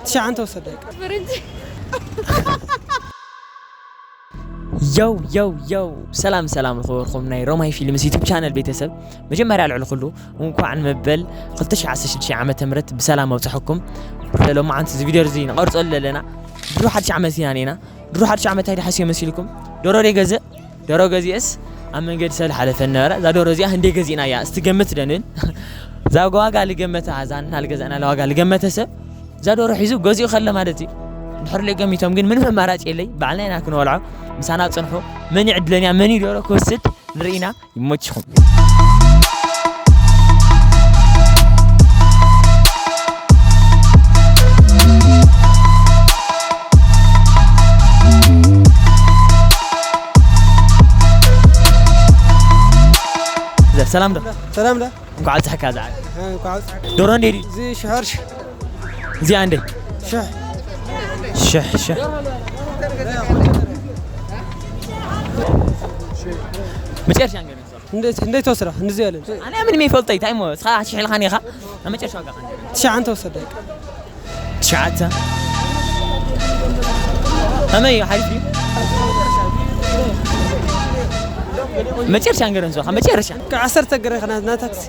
ትሽዓንተ ወሰደ። ፈረንጂ የው የው የው ሰላም ሰላም ዝኸበርኩም ናይ ሮማይ ፊልምስ ዩቱብ ቻነል ቤተሰብ፣ መጀመርያ ልዕሊ ኩሉ እንኳዕ ንመበል ክልተ ሽሕ ዓሰርተ ሽዱሽተ ዓመተ ምህረት ብሰላም ኣብፀሐኩም። ሎማዓንቲ እዚ ቪድዮ እዚ ንቐርፀሉ ዘለና ድሮ ሓድሽ ዓመት ኢና ኔና። ድሮ ሓድሽ ዓመት እንታይ ድሓስዮ መሲልኩም? ዶሮ ደይ ገዝእ ዶሮ ገዚኤስ ኣብ መንገዲ ሰብ ሓለፈ ነበረ። እዛ ዶሮ እዚኣ ህንደይ ገዚእና እያ እስቲ ገምት ደንብል እዛ ዋጋ ልገመተ እዛ ንና ልገዛእና ዋጋ ልገመተ ሰብ እዛ ዶሮ ሒዙ ገዚኡ ከለ ማለት እዩ። እንድሕር ለይ ገሚቶም ግን ምንም ኣማራጭ የለይ። ባዕልና ኢና ክንበልዖ። ምሳና ጽንሑ። መን ይዕድለንያ መን እዩ ዶሮ ክወስድ ንርኢና። ይመችኹም። ዘ- ሰላም ዶ ሰላም ዳ እንኳዕ ኣብፀሐካ ዝዓል እንኳዕ ኣውፅኣካ። ዶሮ እንዴ ድዩ እዚ ሽሕርሽ እዚኣ እንዴ ሽሕ ሽሕ ሽሕ መጨረሻ እንገ እንዴት እንዴት ወስራ እንደዚህ ያለን ኣነ ምንም ይፈልጠይ እንታይ እሞ እስኻ ሽሕ ኢልካኒ ኢኻ ኣብ መጨረሻ ዋጋ ትሽዓንተ ወሰደ። ትሽዓተ ከመይ እዩ ሓሪፍ እዩ መጨረሻ እንገረን ዞኻ መጨረሻ ዓሰርተ ገረኻ ና ታክሲ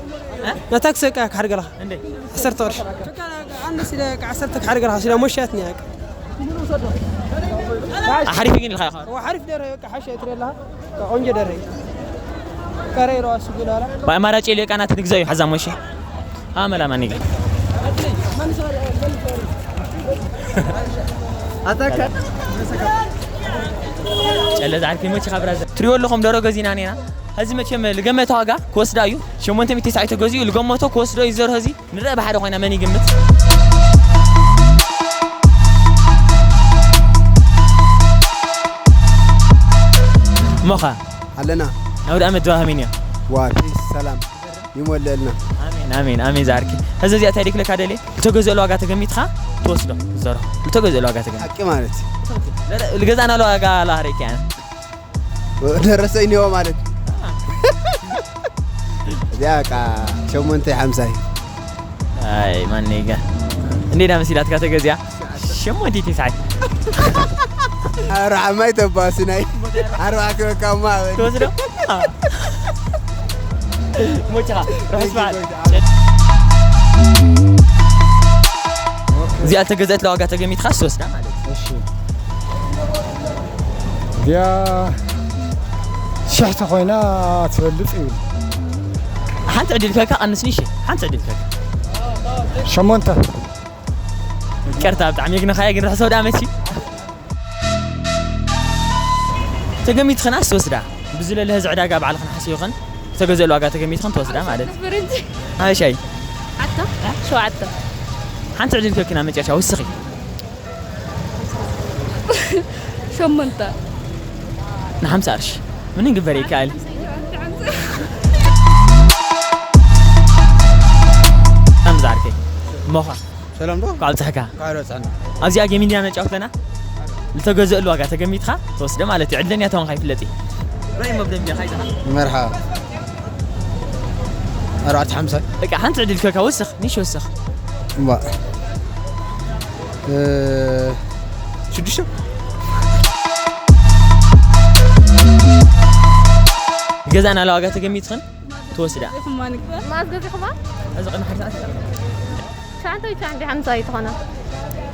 ና ታክሲ ቃ ክሓርገለኻ እንዴ ዓሰርተ ቅርሺ ኣነስ ኢለ ዓሰርተ ክሓርገለኻ ሲላ ሞሻትኒ ያቅ ሓሪፍ ግን ኢልካ ኢኻ ሓሪፍ ደረ ሓሸ ትሬላ ቆንጆ ደረ ቀረይ ራሱ ግላላ ኣማራጭ የለ ቃናት ንግዛዩ ሓዛ ሞሽ ኣመላ ማን ይገ ጨለ ዛዕርኪ ሞች ካብራ ትሪኦ ኣለኹም ደሮ ገዚና ኔና ሀዚ መቸም ልገመተ ዋጋ ክወስዳ እዩ ሸሞንተ ሚእቲ ተሳዒ ተገዚኡ ልገመቶ ክወስዶ እዩ ዘር ሀዚ ንረአ ብሓደ ኮይና መን ይግምት ሞኻ ኣለና ናውዲ ኣመት ድባሃሚን እያ ዋ ፒስ ሰላም ይሞልአልና ኣሜን ኣሜን ኣሜን ዝኣርኪ እዚ እዚኣ እንታይ ደክለካ ደልየ ልተገዝእሉ ዋጋ ተገሚትካ ትወስዶ ዘሮ ልተገዝእሉ ዋጋ ተገሚት ሓቂ ማለት ልገዛእናሉ ዋጋ ላህረይክ ያነ ደረሰ እኒኦ ማለት እዚኣ ቃ ሸሞንተ ሓምሳይ ኣይ ማነይጋ እንዴዳ መሲላትካ ተገዚኣ ሸሞንተ ትስዓይ ረሓማይ ተባስናይ ኣርባዕተ ወካማ ትወስዶ ሞችኻ ርሑስ በዓል እዚኣ ተገዘእት ለዋጋ ተገሚትካ ትወስዳ ማለት እዩ እሺ እዚኣ ሽሕ ተኾይና ትበልፅ ይብል ሓንቲ ዕድል ከካ ቀንስኒ እሺ ሓንቲ ዕድል ከካ ሸሞንተ ይቅርታ ብጣዕሚ የግነኻየ ግን ርሕሰው ዳመት ተገሚትኽናስ ትወስዳ ብዝለለ ህዚ ዕዳጋ ባዕልኽን ሓስብኽን ዝተገዘሉ ዋጋ ተገሚትኽን ትወስዳ ማለት እዩ ፈረንጂ ሓበሻይ ዓተ ሸውዓተ ሓንቲ ዕድል ከኪና መጨረሻ ውስኺ ሸሞንተ ንሓምሳ ቅርሺ ምን ግበር ይከኣል ከምዛ ዓርከይ ሞኻ ሰላም ዶ ኳዕ ብፅሕካ ኳዕሮ ጸና ኣብዚኣ ጌም እንዲና ነጫውት ለና ዝተገዘእሉ ዋጋ ተገሚትካ ተወስደ ማለት እዩ ዕድለኛ ተኾንካ ይፍለጥ እዩ ራይ መብደም ጌርካ ይዘኻ መርሓ ኣርባዕተ ሓምሳ በቃ ሓንቲ ዕድል ከካ ወስኽ ኒሽ ወስኽ እምባ ሽዱሽተ ገዛና ለዋጋ ተገሚትኽን ትወስዳ ማዝ ገዚኹማ እዚ ቅድሚ ሓደ ሰዓት ትሽዓንተ ወይ ትሽዓንተ ሓምሳ እዩ ትኾና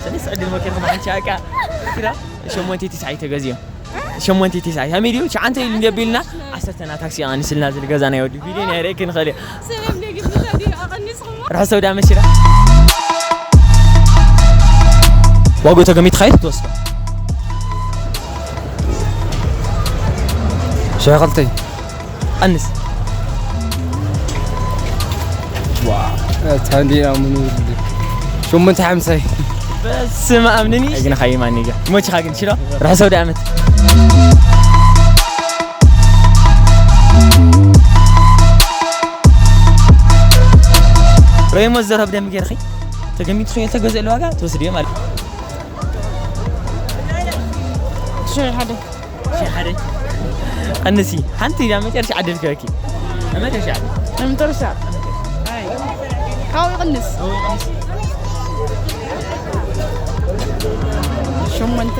ሰለስተ ዕድል መኪርኩም ሓንቲ ሻቃ ኪራ ሸሞንተ ትስዓይ ተገዚኦም ሸሞንተ ትስዓይ ሃሚድ እዩ ትሽዓንተ ኢሉ እንደ ቢልና ዓሰርተና ታክሲ ኣኒስልና ዝል ገዛ ናይ ወዲ ቪድዮ ናይ ርእኪ ንኽእል እዩ ሰለብ ነግድ ምሳዲ ኣቐኒስኹማ ርሕሰው ዳ መሲራ ዋጎ ተገሚት ኻይት ትወስዶ ሸኸልተይ ኣንስ ታንዲና ምኑ ሸሞንተ ሓምሳይ በስመ ኣብ ንኒ ግን ኻይማኒ ጋ ሞችኻ ግን ሽሮ ርሕሰው ዳ ኣመት ረይሞ ዘረብ ደም ጌርኺ ተገሚት ኹ የተገዘለ ዋጋ ትወስድዮ ማለት ሽሕ ሓደ ሽሕ ሓደ ቀንሲ ሓንቲ ኢላ መጨረሻ ዓደል ገኪ መጨረሻ ዓደል መጨረሻ ካው ይቕንስ ሸሞንተ።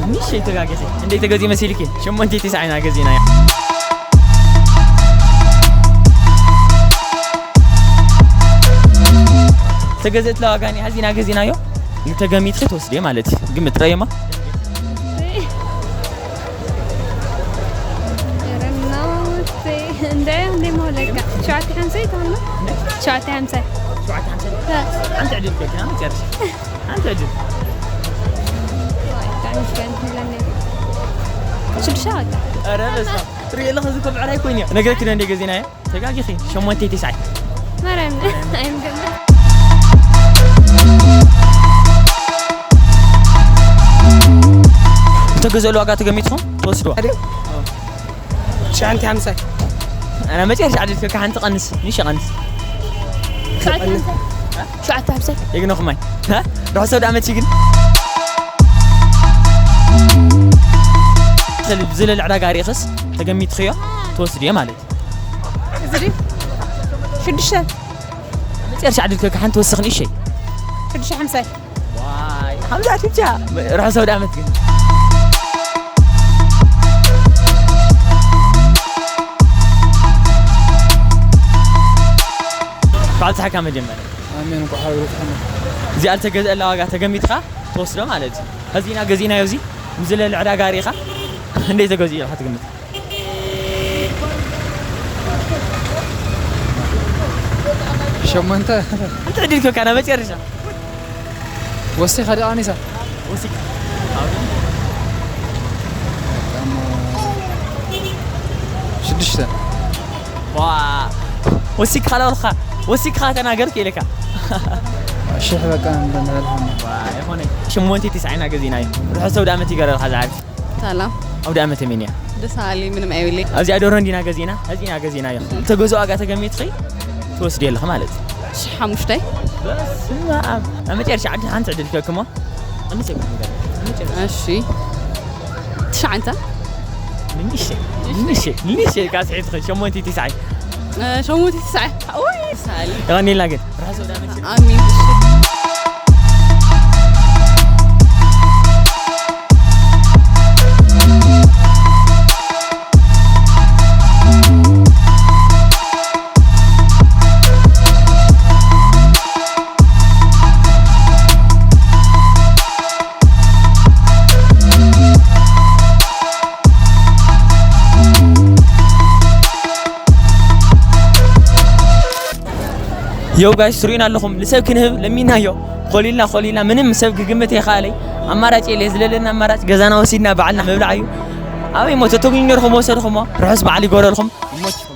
ንእሽተይ ተጋጊኺ። እንዴት ተገዝኢ መሲልኪ? ሸሞንተ ተስዓና ገዚእናዮ። ተገዘእትላ ዋጋ እኒኣ፣ እዚና ገዚእናዮ። ንተገሚትኪ ትወስድዮ ማለት እዩ። ግምት ጥራይ እማ። ኧረ እናወሰይ። እንደ እንደ መውለካ። ሸውዓተ ሓምሳ ይትኾን ነው? ሸውዓተ ሓምሳ። ሸውዓተ ሓምሳ። ሓንቲ ዕድል ከኪና መጨረሻ። ሓንቲ ዕድል። ዋይ፣ ዳንስ ከንት ለኔ። ሽዱሽተ ዋጋ። ኧረ በስመ ኣብ። ትሪኢ ኣለኻ፣ እዚ እኮ ብዕራይ ኮይኑ እዩ። ነገርኪ ዶ እንደ ገዜና እየ? ተጋጊኺ። ሸሞንተ ተስዓይ። ማርያም። ኣይምገርም። እተገዘሉ ዋጋ ተገሚትኩም ትወስድዎ? ትሽዓን ሓምሳን። ኣነ መጨረሻ ዕድል ከካ ሓንቲ ቀንስ፣ ንሽ ቀንስ። ትሽዓተ ሓምሳን። ትሽዓተ ሓምሳን። የግነኹም ኣይ። ሀ? ርሑስ ኣውደ ዓመት ግን። ብዝለለ ዕዳጋ ሪእኽስ ተገሚትኽዮ ትወስድዮ ማለት እዩ። እዚ ድዩ? ሽዱሽተ። መጨረሻ ዕድል ከካ ሓንቲ ወስኽ ንእሸይ። ሽዱሽተ ሓምሳን። ዋይ፣ ሓምሳ ትምጫ። ርሑስ ኣውደ ዓመት ግን። ባዕልትሓካ መጀመርያ። ኣሜን፣ እንኳዕ ሓቢሩ ተኾነ። እዚኣ ዝተገዝአላ ዋጋ ተገሚትካ ትወስዶ ማለት እዩ። ከዚና ገዚእናዮ፣ እዚ ምስ ዝለለ ዕዳጋ ርኢኻ እንደ ተገዚኡ ኢኻ ትግምት። ሸሞንተ። ሓንቲ ዕድል ከካ ናብ መጨረሻ። ወሲኻ ደኣ ኣኒሳ። ወሲኻ። ሽዱሽተ። ዋ። ወሲኻ ላውልኻ። ወሲኻ ተናገር ክኢልካ። ሽሕ በቃ እንደ ንበልሃና። ዋ፣ ይኾነ። ሸሞንተ ተስዓና ገዚእናዮ። ርሑስ ኣውደ ዓመት ይገረልካ ዝዓቢ። ሰላም። ኣውደ ዓመት ኣሜን እያ። ደስ ኣሊ ምንም ኣይብለይ። ኣብዚኣ ደሮ እንዲና ገዚእና፣ እዚና ገዚእናዮ። ተገዝኦ ዋጋ ተገሚትኺ ትወስዲ ኣለኺ ማለት እዩ። ሽሕ ሓሙሽተ። በስመ ኣብ። ኣብ መጨረሻ ዕድል ሓንቲ ዕድል ክህበክሞ። ቀንስ ይብሉ ነገር። ኣብ መጨረሻ። እሺ። ትሽዓተ። ንንሽ፣ ንንሽ፣ ንንሽ፣ ካስ ሒዝኺ ሸሞንተ ተስዓይ። እ፣ ሸሞንተ ተስዓይ። ኡይ፣ ሳሊ። የቐንየልና ግን። ርሑስ ኣውደ ዓመት። ኣሚን። ዮው ጋይስ፣ ትሪኡና ኣለኹም። ንሰብ ክንህብ ለሚናዮ። ኮሊልና፣ ኮሊልና፣ ምንም ሰብ ክግምት የኸኣለይ። ኣማራጭ የለ። ዝለለና ኣማራጭ ገዛና ወሲድና ባዕልና ምብላዕ እዩ። ኣበይ ሞ ተተጉኝ ነርኹም ወሰድኹሞ። ርሑስ በዓል ይጎረልኩም። ይሞችኩም።